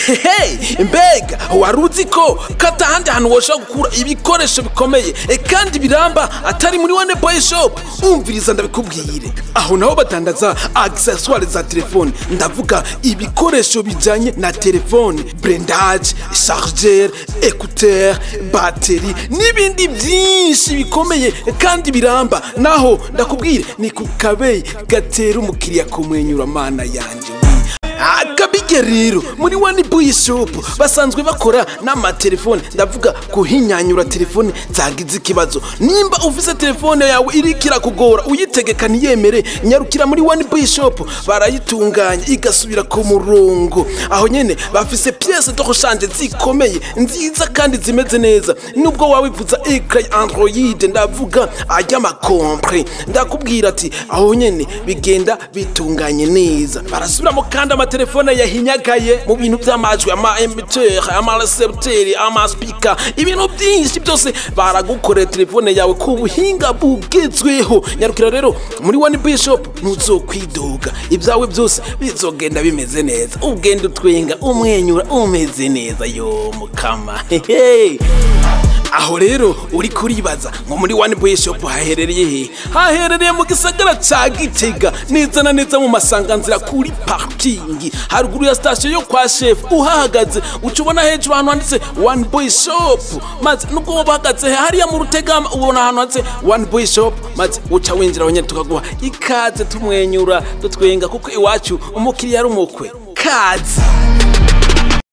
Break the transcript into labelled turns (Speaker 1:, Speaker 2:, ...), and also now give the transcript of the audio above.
Speaker 1: Hey, mbega wari uzi ko katahandi hantu woshobora gukura ibikoresho bikomeye kandi biramba atari muri One Boy Shop? Umviriza ndabikubwire. Aho naho badandaza accessoires za telefone, ndavuga ibikoresho bijanye na telefone: blindage, chargeur, écouteur, batterie n'ibindi byinshi bikomeye kandi biramba. Naho ndakubwire, ni ku kabeyi gatera umukiriya kumwenyura. Mana yanje we! Akabige rero, muri One Boy Shop basanzwe bakora n'amatelefone, ndavuga kuhinyanyura telefone zagize ikibazo. Nimba ufise telefone yawe iriko irakugora, uyitegeka ntiyemere, nyarukira muri One Boy Shop, barayitunganya igasubira ku murongo. Aho nyene bafise pièces de rechange zikomeye, nziza kandi zimeze neza. Nubwo wawivuza écran ya Android, ndavuga ajy'amakompre, ndakubwira ati aho nyene bigenda bitunganye neza. Barasubiramo kandi amatelefone yahinyagaye mu bintu by'amajwi, ama émetteur, ama récepteur, ama speaker, ibintu byinshi byose baragukorera telefone yawe ku buhinga bugezweho. Nyarukira rero muri One Boy Shop, ntuzokwidoga, ibyawe byose bizogenda bimeze neza, ugenda utwenga, umwenyura, umeze neza. Yo mukama, hehe! Aho rero uri kuribaza ngo muri One Boy Shop haherereye he? Haherereye mu gisagara ca Gitega, neza na neza mu masanganzira, kuri parking, haruguru ya station yo kwa Chef. Uhahagaze uca ubona hejuru ahantu handitse One Boy Shop, maze nubwo woba uhagaze hariya mu Rutegama, ubona ahantu handitse One Boy Shop, maze uca winjira aho nyene, tukaguha ikaze tumwenyura, dutwenga, kuko iwacu umukiriya ari umukwe. Kaze.